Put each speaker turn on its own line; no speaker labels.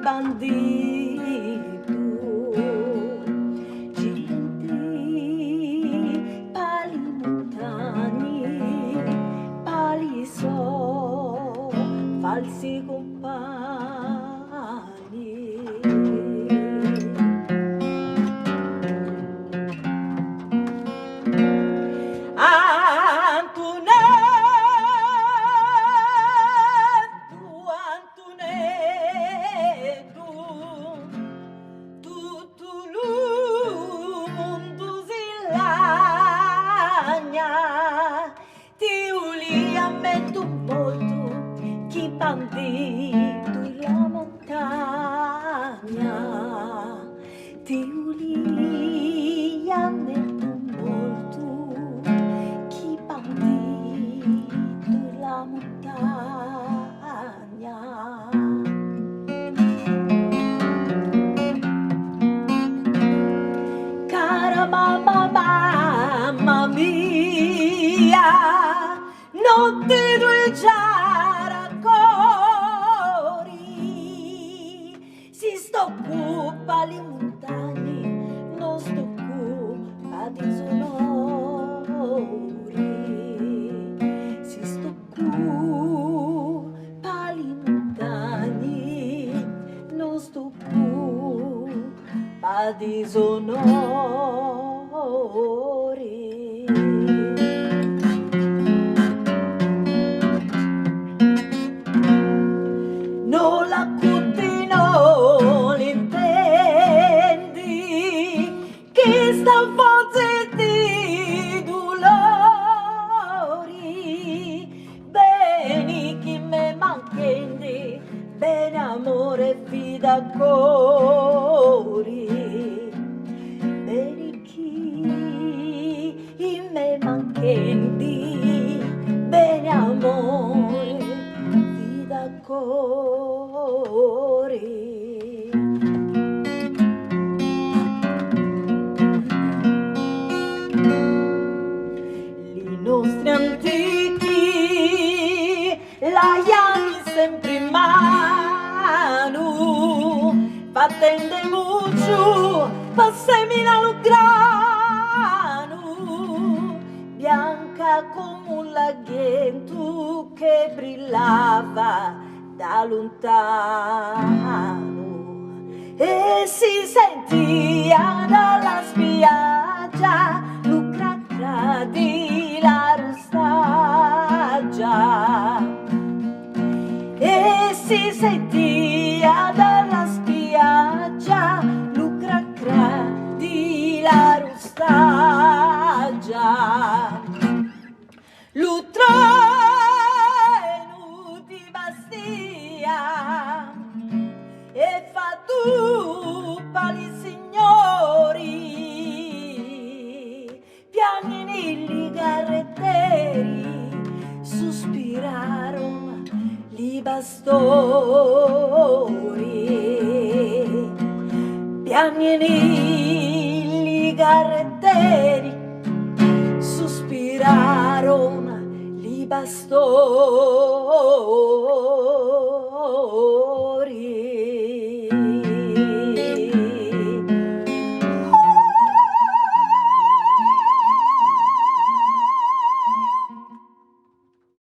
bandidu. Genti pa li muntagni, pa li so falsi cumpagni. Antuneddu, Antuneddu, tuttu lu mundu si lagna Ti 'ulia mettu mortu chi bandidu 'e la montagna Ti 'ulia mettu mortu chi bandidu 'e la montagna. Cara mamma mamma mia non ti giara cori si sto cu pa li muntagni non sto cu pa disonori si sto cu pa li muntagni non sto cu pa disonori. No l'acuti no l'intendi chista voce di dolori beni chi m'est manchendi bene amore vida cori beni chi m'est manchendi bene amore vida cori. Li nostri antichi l'aian sempre in manu, fattende mucciu po seminare lu granu, bianca comu l'arghentu che brillava da luntanu e si sentia dalla spiaggia lu cra cra di la rustaggia e si sentia dalla spiaggia lu cra cra di la rustaggia Lu trenu di Bastia è fattu pa li signori, piagnini li carretteri, suspiraron li pastori. Piagnini li carretteri, Suspiraron li pastori.